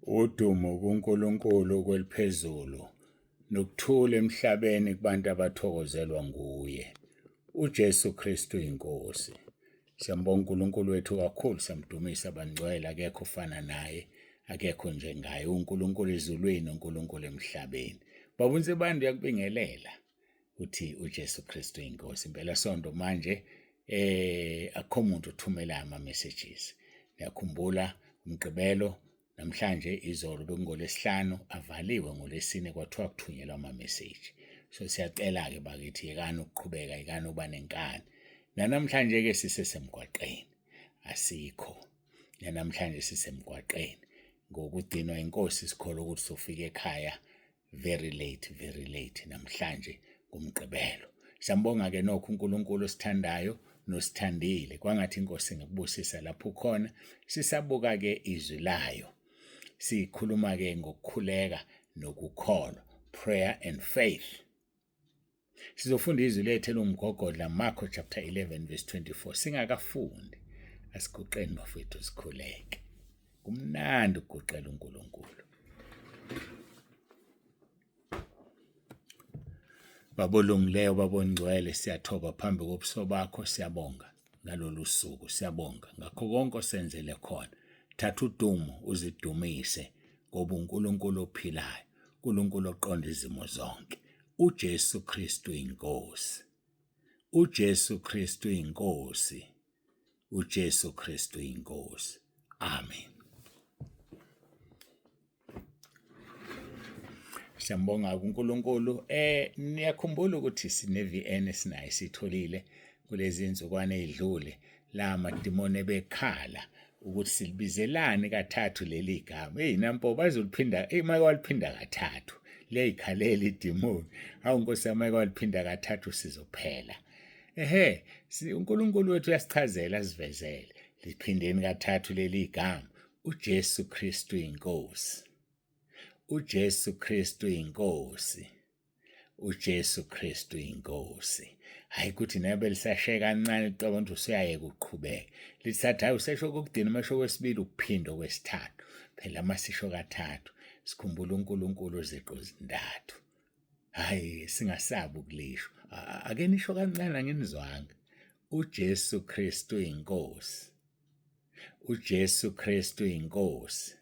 Udumo kuNkulunkulu kweliphezulu, nokuthula emhlabeni kubantu abathokozelwa nguye. UJesu Kristu iNkosi. Siyambonga uNkulunkulu wethu kakhulu, siyamdumisa bangcwele, akekho ofana naye, akekho njengaye. UNkulunkulu ezulwini, uNkulunkulu emhlabeni. Baba uNsibande uyakubingelela. Uthi uJesu Kristu iNkosi. Impela sonto manje akukho muntu othumela ama messages. Niyakhumbula uMgqibelo namhlanje izolo bekungolwesihlanu avaliwe ngolwesine kwathiwa kuthunyelwa ama-message. So siyacela-ke bakithi yekani ukuqhubeka yekani ukuba nenkani. Nanamhlanje-ke sisesemgwaqeni asikho. Nanamhlanje sisemgwaqeni ngokugcinwa inkosi sikholwa ukuthi sofika ekhaya very late very late namhlanje ngomgqibelo. Siyambonga ke nokho uNkulunkulu osithandayo nosithandile. Kwangathi inkosi ingakubusisa lapho ukhona. Sisabuka ke izwi layo. Sikhuluma ke ngokukhuleka nokukholwa, prayer and faith. Sizofunda izwi lethu elingumgogodla Marko chapter 11 verse 24. Singakafundi asiguqeni bafethu sikhuleke. Kumnandi ukuguqela uNkulunkulu. Babolungileyo babongcwele siyathoba phambi kobuso bakho siyabonga ngalolu suku siyabonga ngakho konke osenzele khona. Thatha udumo uzidumise ngoba uNkulunkulu ophilayo, uNkulunkulu oqonda izimo zonke. UJesu Kristu iNkosi. UJesu Kristu iNkosi. uJesu Kristu iNkosi. Amen. Siyambonga kuNkulunkulu. Niyakhumbula ukuthi sine VN esinayo sitholile kulezi insukwana ezidlule la madimoni ebekhala ukuthi silibizelani kathathu leli gama. Hey nampo bazoliphinda, hey make waliphinda kathathu. Liyayikhalela idimoni. Hawu Nkosi yami make waliphinda kathathu sizophela. Ehhe, uNkulunkulu wethu uyasichazela asivezele. Liphindeni kathathu leli gama. uJesu Kristu iNkosi. uJesu Kristu iNkosi. uJesu Kristu iNkosi. Hayi kuthi nabe lisashe kancane licabanga ukuthi usuyayeka ukuqhubeka. Lithatha hayi usesho kokugcina uma esho kwesibili ukuphinda okwesithathu. Phela uma sisho kathathu sikhumbula uNkulunkulu oziqu zintathu. Hayi singasabi ukulisho. Ake nisho kancane anginizwanga. UJesu Kristu iNkosi. uJesu Kristu iNkosi.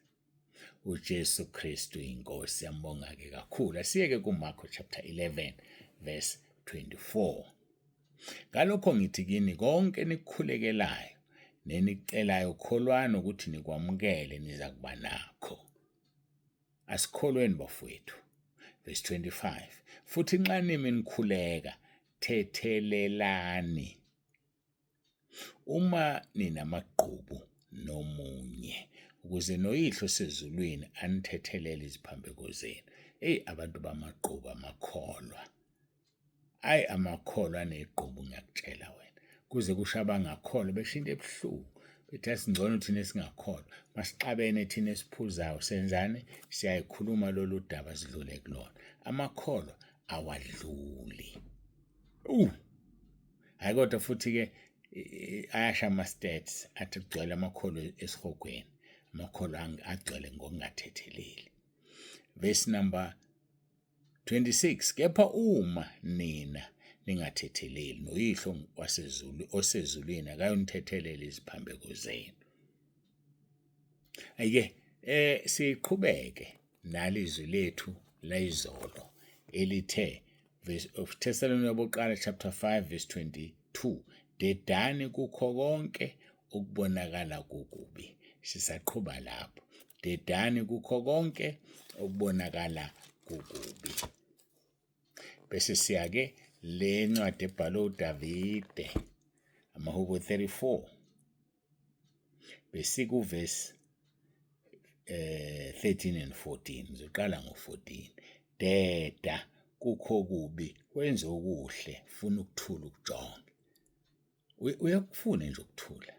uJesu Kristu iNkosi. Siyambonga ke kakhulu. Asiyeke kuMarko chapter 11 verse 24. Ngalokho ngithi kini konke nikukhulekelayo nenikucelayo kholwani ukuthi nikwamukele nizakuba nakho. Asikholweni bafowethu. Verse 25. Futhi nxa nimi nikhuleka thethelelani Uma ninamagqubu nomunye, ukuze noYihlo osezulwini anithethelele iziphambeko zenu. Eyi abantu bamagqubu amakholwa. Ayi amakholwa anegqubu ngiyakutshela wena. Kuze kusho abangakholwa besho into ebuhlungu. Bethi asingcono thina esingakholwa. Masixabene thina esiphuzayo senzani? Siyayikhuluma lolu daba sidlule kulona. Amakholwa awadluli. Hayi kodwa futhi-ke ayasho ama-stats athi kugcwele amakholwa esihogweni, amakholwa agcwele ngokungathetheleli. Verse number 26, kepha uma nina ningathetheleli noYihlo wasezulu osezulwini akayonithethelela iziphambeko zenu. Ayike siqhubeke nalizwi lethu layizolo elithe verse of Thessalonians bokuqala chapter 5 verse 22 dedani kukho konke okubonakala kukubi. Sisaqhuba lapho, dedani kukho konke okubonakala kukubi. Bese siya ke le ncwadi ebhalwe uDavide amahubo 34 besikuvesi 13 and 14 ngizoqala ngo-14 deda kukho kubi wenze okuhle funa ukuthula ukujonge uyakufuna nje ukuthula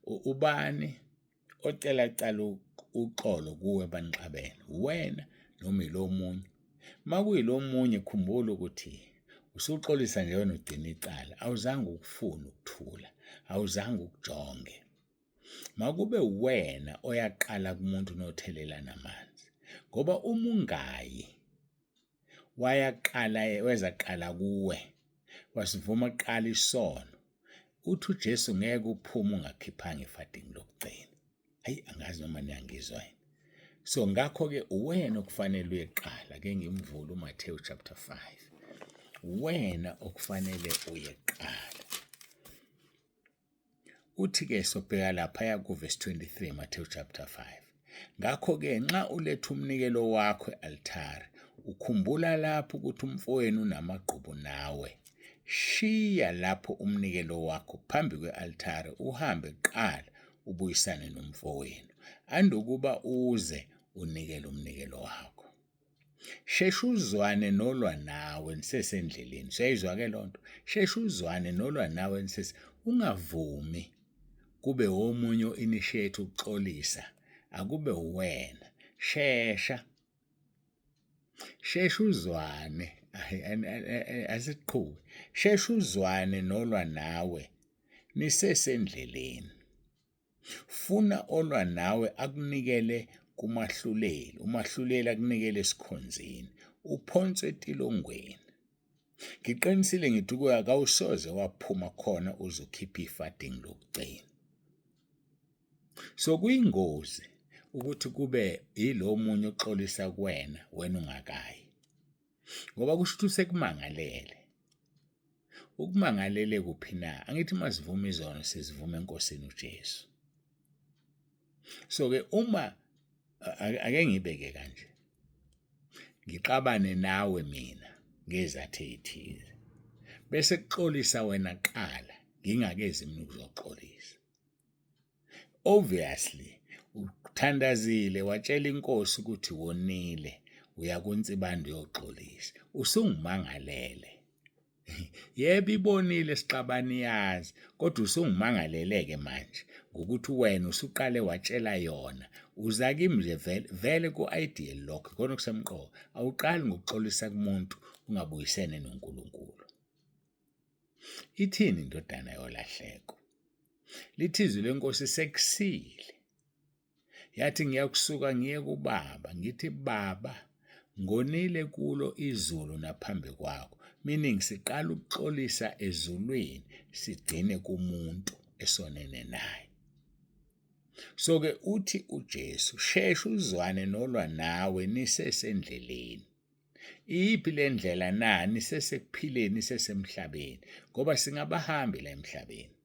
ubani ocela cala uxolo kuwe banixabene wena noma ilo munye makuyilo munye khumbula ukuthi usuxolisa nje wena ugcina icala awuzange ukufune ukuthula awuzange ukujonge. Makube uwena oyaqala kumuntu nothelelana amanzi, ngoba uma ungayi wayaqala weza kuqala kuwe wasivuma kuqala isono, uthi uJesu ngeke uphume ungakhiphanga ifadingi lokugcina. Ayi, angazi noma niyangizwa yini. So ngakho-ke uwena okufanele uye kuqala, ake ngimvule uMathewu chapter 5. Uwena okufanele uye kuqala. Uthi-ke sobheka laphaya kuvesi 23 Matthew chapter 5. Ngakho-ke nxa uletha umnikelo wakho e-altare, ukhumbula lapho ukuthi umfowenu unamagqubu nawe. Shiya lapho umnikelo wakho phambi kwe-altare, uhambe kuqala ubuyisane nomfowenu, andukuba uze unikele umnikelo wakho. Shesha uzwane nolwa nawe nisesendleleni. Usuyayizwa ke loo nto? Shesha uzwane nolwa nawe nisese, ungavumi kube omunye o-initiate ukuxolisa, akube uwena. Shesha, shesha uzwane, asiqhube. Shesha uzwane nolwa nawe nisesendleleni. Funa olwa nawe akunikele kumahluleli, umahluleli akunikele esikhonzini, uphonswe etilongweni. Ngiqinisile ngithi kuwe akawusoze waphuma khona uze ukhiphe ifadingi lokugcina. So kuyingozi ukuthi kube yilo munye oxolisa kuwena wena ungakayi, ngoba kusho ukuthi usekumangalele. Ukumangalele kuphi na? Angithi uma sivuma izono sizivuma eNkosini uJesu. So-ke uma ake ngibeke kanje, ngixabane nawe mina ngezathu ey'thize, bese kuxolisa wena kuqala ngingakezi mina ukuzoxolisa. Obviously uthandazile watshela inkosi ukuthi wonile, uya kuNsibande uyoxolisa, usungimangalele. Yebo ibonile sixabane iyazi, kodwa usungimangalele-ke manje ngokuthi wena usuqale watshela yona. Uza kimi nje vele vele ku-ideal lokho ikona okusemqoka. Awuqali ngokuxolisa kumuntu ungabuyisene noNkulunkulu. Ithini indodana yolahleko? Lithi izwi lenkosi sekusile. Yathi ngiyakusuka ngiye kubaba, ngithi baba ngonile kulo izulu naphambi kwakho. Meaning siqala ukuxolisa ezulwini sigcine kumuntu esonene naye. So ke uthi uJesu shesha uzwane nolwa nawe nisesendleleni. Iyiphi le ndlela na? Nisesekuphileni, nisesemhlabeni, ngoba singabahambi la emhlabeni.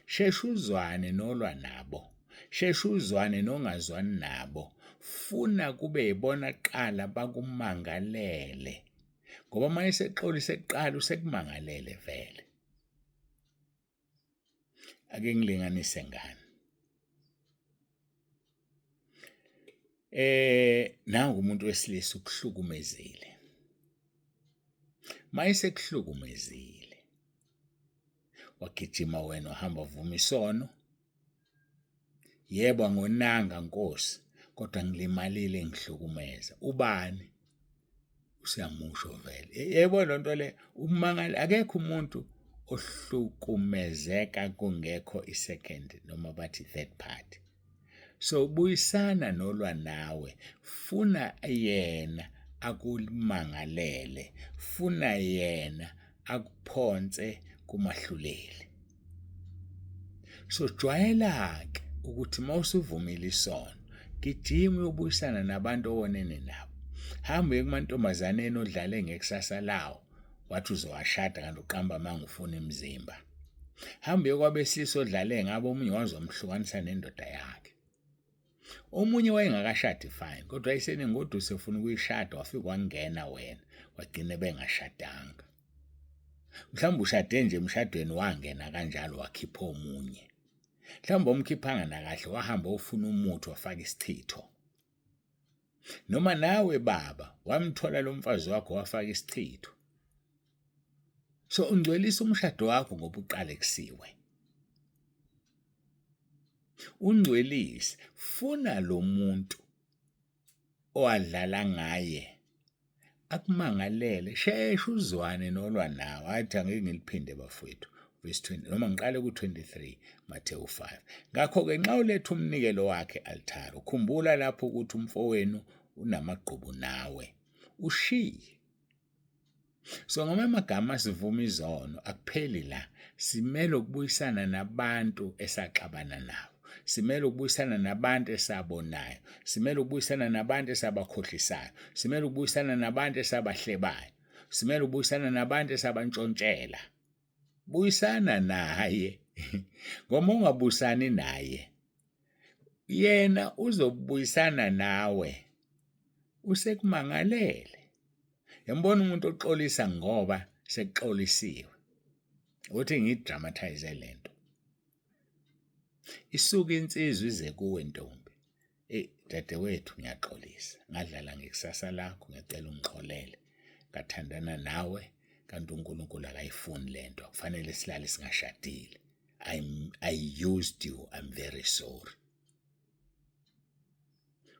Shesha uzwane nolwa nabo, shesha uzwane nongazwani nabo. Funa kube yibona kuqala bakumangalele, ngoba uma esexolise kuqala usekumangalele vele. Ake ngilinganise ngani. Nangu umuntu wesilisa ukuhlukumezile. Mayesekuhlukumezile wagijima wena wahamba wavuma isono. Yebo, angonanga Nkosi, kodwa ngilimalile ngihlukumeza. Ubani? Useyamusho vele. Yebo lo nto le umangale, akekho umuntu ohlukumezeka kungekho i-second noma bathi third party. So buyisana nolwa nawe, funa yena akumangalele, funa yena akuphonse kumahluleli. So jwayela-ke ukuthi uma usuvumile isono, gijima uyobuyisana nabantu owonene nabo. Hamba uye kumantombazaneni odlale ngekusasa lawo, wathi uzowashada kanti uqamba amanga ufuna imizimba. Hamba uye kwabesilisa odlale ngabo, omunye waze wamhlukanisa nendoda yakhe. Omunye wayengakashadi fine, kodwa wayesenengoduso efuna ukuyishada, wafika wangena wena, wagcina bengashadanga. Mhlawumbe ushade nje emshadweni wangena kanjalo wakhipha omunye. Mhlawumbe omkhiphanga nakahle wahamba ofuna umuthi wafaka isichitho. Noma nawe baba wamthola lo mfazi wakho wafaka isichitho. So ungcwelisa umshado wakho ngoba uqalekisiwe. Ungcwelise, funa lo muntu owadlala ngaye akumangalele, shesha uzwane nolwa nawe. Athi angeke ngiliphinde bafowethu. Verse 20 noma ngiqale ku-23 Mateyu 5. Ngakho-ke nxa uletha umnikelo wakhe e-altare, ukhumbula lapho ukuthi umfowenu unamagqubu nawe, ushiye. So ngamanye amagama sivuma izono akupheli la, simele ukubuyisana nabantu esaxabana nabo, simele ukubuyisana nabantu esabonayo, simele ukubuyisana nabantu esabakhohlisayo, simele ukubuyisana nabantu esabahlebayo, simele ukubuyisana nabantu esabantshontshela. Buyisana naye ngoba ungabuyisani naye yena uzobuyisana nawe usekumangalele. Yambona umuntu oxolisa ngoba sekuxolisiwe. Uthi ngidramatize lento. Isuke insizwa ize kuwe ntombi. Eyi dadewethu ngiyaxolisa ngadlala ngekusasa lakho ngiyacela ungixolele ngathandana nawe kanti uNkulunkulu akayifuni lento akufanele silale singashadile. I used you, I'm very sorry.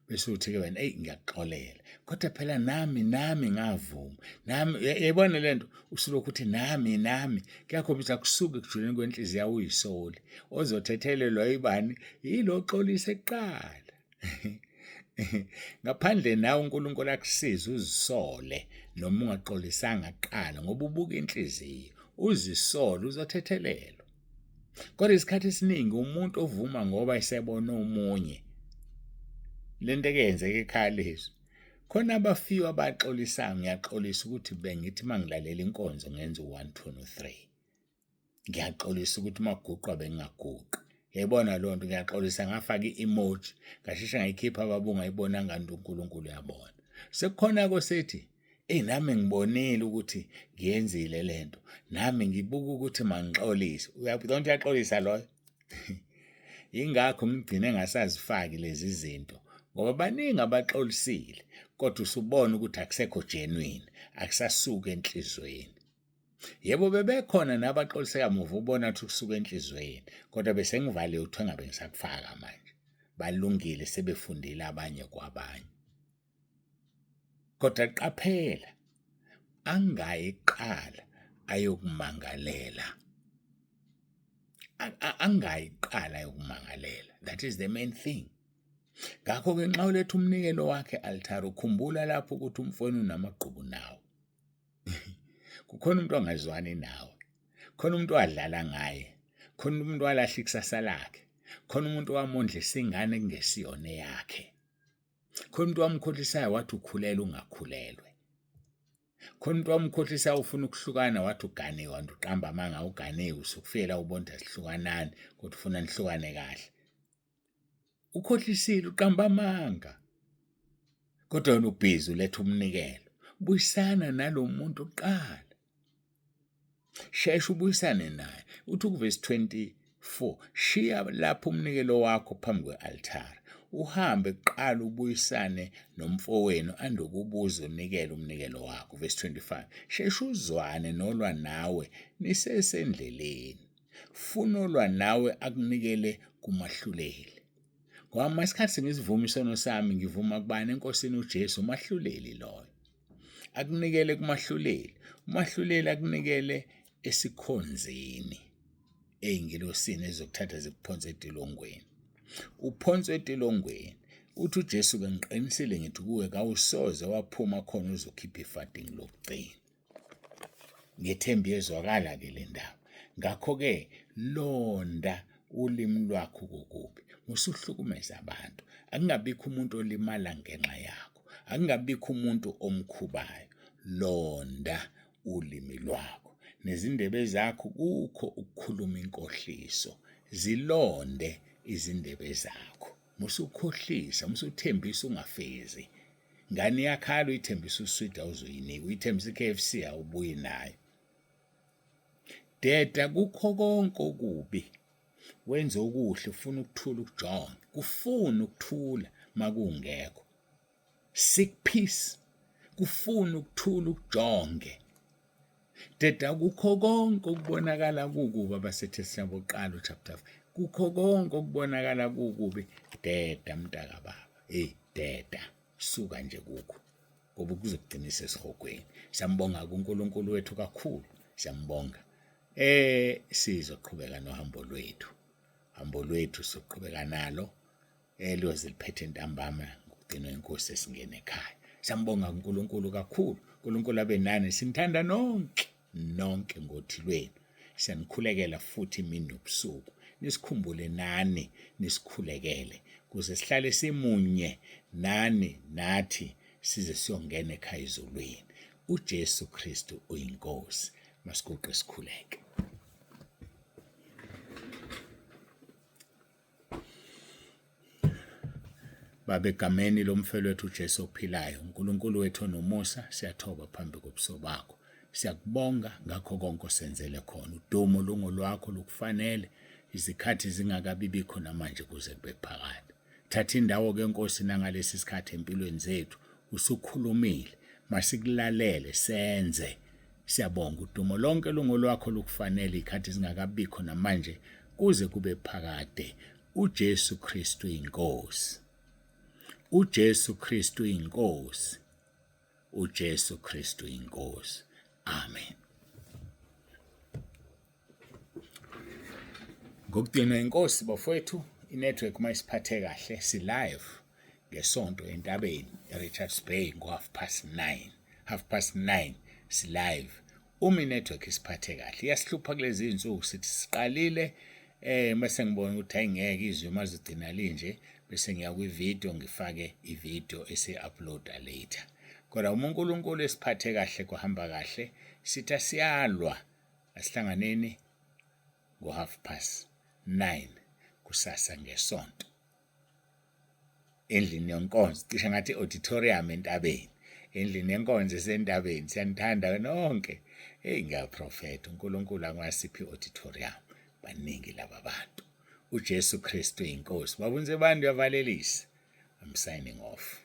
Bese uthi-ke wena eyi ngiyakuxolela kodwa phela nami nami ngavuma nami yayibona le nto usulokhu uthi nami nami kuyakhombisa kusuke ekujuleni kwenhliziyo uyisoli ozothethelelwa yibani yilo oxolise kuqala. Ngaphandle nawe uNkulunkulu akusize uzisole noma ungaxolisanga kuqala ngoba ubuka inhliziyo uzisole uzothethelelwa. Kodwa isikhathi esiningi umuntu ovuma ngoba esebona omunye lento ekuyenzeka ekhaya lethu khona abafiwe abaxolisayo ngiyaxolisa ukuthi bengithi uma ngilalela inkonzo ngenza u-1 2 no 3 ngiyaxolisa ukuthi uma kuguqwa bengingaguqi yayibona leyo nto ngiyaxolisa ngafaka i-emoji ngasheshe ngayikhipha baba ungayibona ngani uNkulunkulu uyabona sekukhona kosethi eyi nami ngibonile ukuthi ngiyenzile lento nami ngibuka ukuthi mangixolise uyabona uyaxolisa loyo ingakho ngigcine ngasazifaki lezi zinto ngoba baningi abaxolisile kodwa usubona ukuthi akusekho genuine akusasuki enhlizweni yebo bebekhona nabaxoliseka muva ubona ukuthi kusuka enhlizweni kodwa bese ngivale uthiwa ngabe ngisakufaka manje balungile sebefundile abanye kwabanye kodwa qaphela angayiqala ayokumangalela angayiqala ayokumangalela that is the main thing ngakho-ke nxa uletha umnikelo wakhe altare ukhumbula lapho ukuthi umfowenu unamagqubu nawo kukhona umuntu ongazwani nawe khona umuntu wadlala ngaye khona umuntu walahla ikusasa lakhe khona umuntu wamondlisa ingane kungesiyona eyakhe khona umuntu wamkhohlisayo wathi ukhulelwe ungakhulelwe khona umuntu wamkhohlisayo ufuna ukuhlukana wathi uganiwe kanti uqamba amanga uganiwe usukufika ubona ukuthi asihlukanani kodwa ufuna nihlukane kahle ukhohlisile uqamba amanga kodwa wena ubhizi uletha umnikelo buyisana nalomuntu kuqala shesha ubuyisane naye uthi kuvesi 24 shiya lapho umnikelo wakho phambi kwe-altare uhambe kuqala ubuyisane nomfowenu andokubuza unikele umnikelo wakho verse 25 shesha uzwane nolwa nawe nisesendleleni funa olwa nawe akunikele kumahluleli ngoba masikhathi sengizivuma isono sami ngivuma kubani enkosini uJesu umahluleli loyo akunikele kumahluleli umahluleli akunikele esikhonzini ey'ngilosini ezizokuthatha zikuphonse etilongweni uphonswe etilongweni uthi uJesu-ke ngiqinisile ngithi kuwe kawusoze waphuma khona uzokhipha ifadingi lokugcina ngethemba iyezwakala-ke le ndaba ngakho-ke londa ulimi lwakho kokubi musuhlukumeza abantu akungabikho umuntu olimala ngenxa yakho akungabikho umuntu omkhubayo londa ulimi lwakho nezindebe zakho kukho ukukhuluma inkohliso zilonde izindebe zakho musukhohlisa musuthembisa ungafezi ngane iyakhala uyithembisa uswidi awuzoyinika uyithembisa i-KFC awubuyi nayo deda kukho konke okubi wenze okuhle ufuna ukuthula ukujonge kufuna ukuthula makungekho seek peace kufuna ukuthula ukujonge Deda kukho konke okubonakala kukubi abaseThesalonika bokuqala chapter 5 kukho konke okubonakala kukubi deda mntaka baba hey deda suka nje kukho ngoba kuzokugcinisa esihogweni siyambonga kuNkulunkulu wethu kakhulu siyambonga. Sizoqhubeka nohambo lwethu. Hambo lwethu soqhubeka nalo eloze liphethe ntambama ngokugcinwa inkosi esingene ekhaya. Siyambonga uNkulunkulu kakhulu. uNkulunkulu abe nani, sinithanda nonke nonke ngothi lwenu. Siyanikhulekela futhi imini nobusuku. Nisikhumbule nani, nisikhulekele kuze sihlale simunye nani nathi size siyongena ekhaya ezulwini. UJesu Kristu uyiNkosi. Masiguqe sikhuleke. Baba, egameni lomfelo wethu uJesu ophilayo, uNkulunkulu wethu onomusa, siyathoba phambi kobuso bakho. Siyakubonga ngakho konke osenzele khona. Udumo lungolwakho lukufanele, izikhathi zingakabibikho namanje kuze kube phakade. Thatha indawo-ke Nkosi nangalesi sikhathi empilweni zethu. Usukhulumile, masikulalele senze. Siyabonga, udumo lonke lungolwakho lukufanele, izikhathi zingakabikho namanje kuze kube phakade. UJesu Kristu iNkosi. UJesu Kristu iNkosi. uJesu Kristu iNkosi. Amen. Ngokugcinwa inkosi bafowethu, inetwork uma isiphathe kahle si live ngesonto entabeni eRichards Bay ngo-half past 9, half past 9 si live. Uma inetwork isiphathe kahle, iyasihlupha kulezi zinsuku, sithi siqalile mase ngibona ukuthi ayingeke izwi mazigcina linje, bese ngiya kwi-video ngifake i-video esi-uploada later. Kodwa uma uNkulunkulu esiphathe kahle kuhamba kahle, sithi asiyalwa, asihlanganeni ngo-half past 9 kusasa ngesonto endlini yenkonzo, cishe ngathi auditorium entabeni, endlini yenkonzo esentabeni. Siyanithanda nonke. Hey, ngiyaprofetha uNkulunkulu angasiphi auditorium, baningi laba bantu. uJesu Kristu iNkosi. Babunze bantu uyavalelisa. I'm signing off.